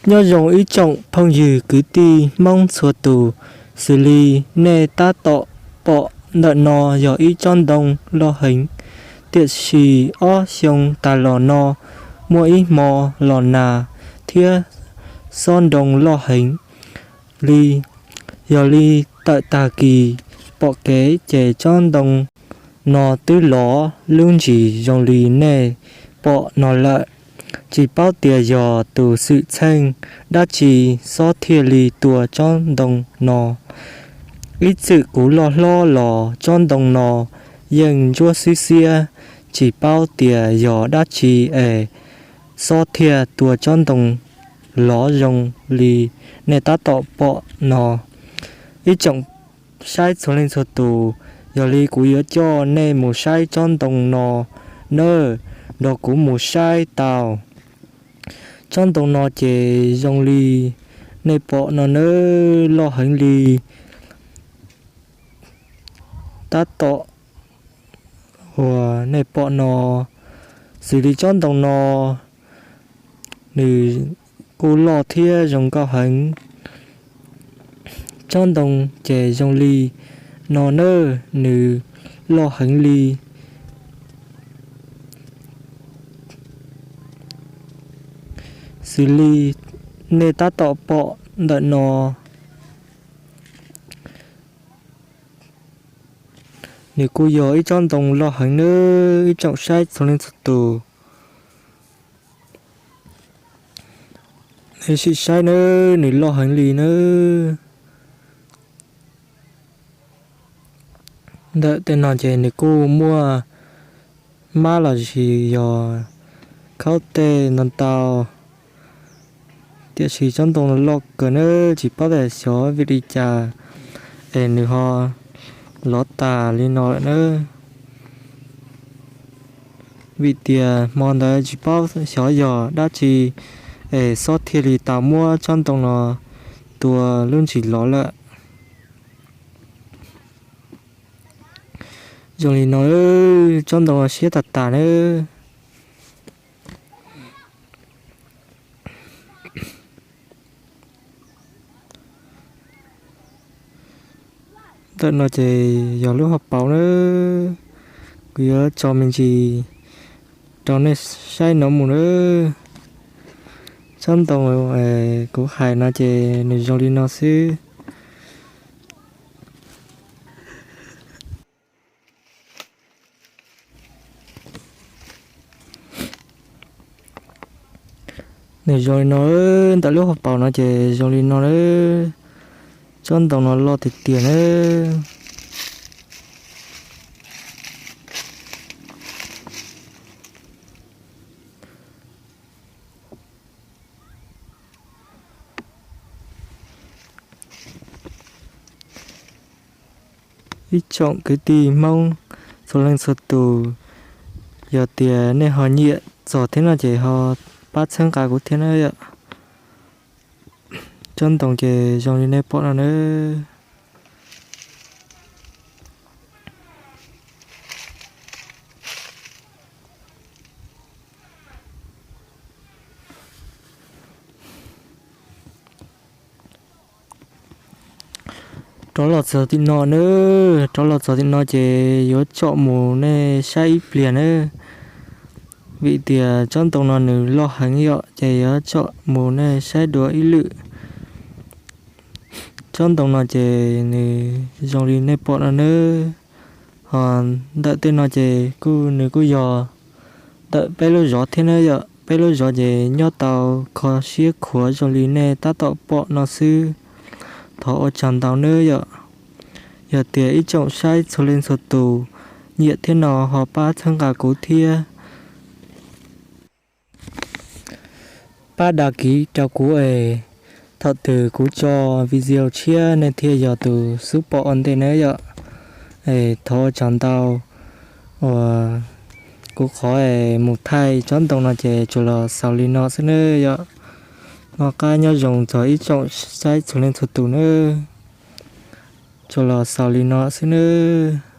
Nyob zoo ib tsoom phooj ywg kwv tij Hmoob txhua tus, xws li nej tab tom pom ntawm no yog ib tsob ntoo loj heev, tiam sis ob xyoo tas los no muaj ib hmo los nag thiab xob nroo loj heev li. Yog li tawm tag kis pom kev ces tsob ntoo no twb lov lub ntsis zoo li nej pom no lawm. Tsis paub tias yog tus xwm txheej dab tsi xob thiaj li tua tsob ntoo no. Ib txwm kuv loj hlob los tsob ntoo no yeej ntsuab xwb xiab, tsis paub tias yog dab tsi es xob thiaj tua tsob ntoo lov zoo li nej tab tom pom no. Ib tsoom saib txhua leej txhua tus, yog li kuv yuav coj nej mus saib tsob ntoo no nawb, nrog kuv mus saib tau. Tsob ntoo no ces zoo li nej pom no nawb, loj heev li. Tab tom uas nej pom no, xws li tsob ntoo no nws kuj loj thiab zoo nkauj heev. Tsob ntoo ces zoo li no nawb, nws loj heev li. Xws li nej tab tom pom ntawm no, nws kuj yog ib tsob ntoo loj heev nawb, ib tsoom saib txhua leej txhua tus. Nej sim saib nawb, nws loj heev li nawb. Ntawm tej no ces nws kuj muaj mab los sis yog khaub tej ntau ntau, tiam sis tsob ntoo no loj kawg nawb, tsis paub tias xyov vim li cas es nws ho lov tas li no lawm nawb. Vim tias hmo ntawd tsis paub xyov yog dab tsi es xob thiaj li tau muab tsob ntoo no tua lub ntsis lov lawm. Zoo li no, tsob ntoo siab tas tas nawb. Ntawm no ces yog lub hauv paus nawb. Kuv yuav tso me ntsis rau nej saib no mus nawb. Tsob ntoo kuv hais no ces nws zoo li no xwb. Nws zoo li no, ntawm lub hauv paus no ces zoo li no nawb. Tsob ntoo no loj tiag tiag nawb. Ib tsoom kwv tij Hmoob txhua leej txhua tus, yog tias nej ho nyiam txog thiab no ces ho pab txhawb nqa kuv thiab na yom. Tsob ntoo ces zoo li nej pom no nawb. Rov los txog tim no nawb, rov los txog tim no ces yuav tsom mus nej saib ib pliag nawb. Vim tias tsob ntoo no nws loj heev yom, ces yuav tsom mus nej saib dua ib lwm. Tsob ntoo no ces nws zoo li nej pom no nawb. Ho ntawm tej no ces kuj nws kuj yog ntawm peb lub zos thiab nawb yom. Peb lub zos ces nyob tau kho siab khuav zoo li nej tab tom pom no xwb. Thov ua tsaug ntau nawb yom. Yog tias ib tsoom saib txhua leej txhua tus nyiam thiab no ho pab txhawb nqa kuv thiab, pab đăng ký rau kuv es thaum twg kuv tso video tshiab nej thiaj yog tus xub pom ua ntej nawb yom. Es thov ua tsaug ntau uas kuv qhov es mus thaij tsob ntoo no ces tsuas los xaus li no xwb nawb yom. Noj qab nyob zoo txog ib tsoom saib txhua leej txhua tus nawb. Tsuas los xaus li no xwb nawb.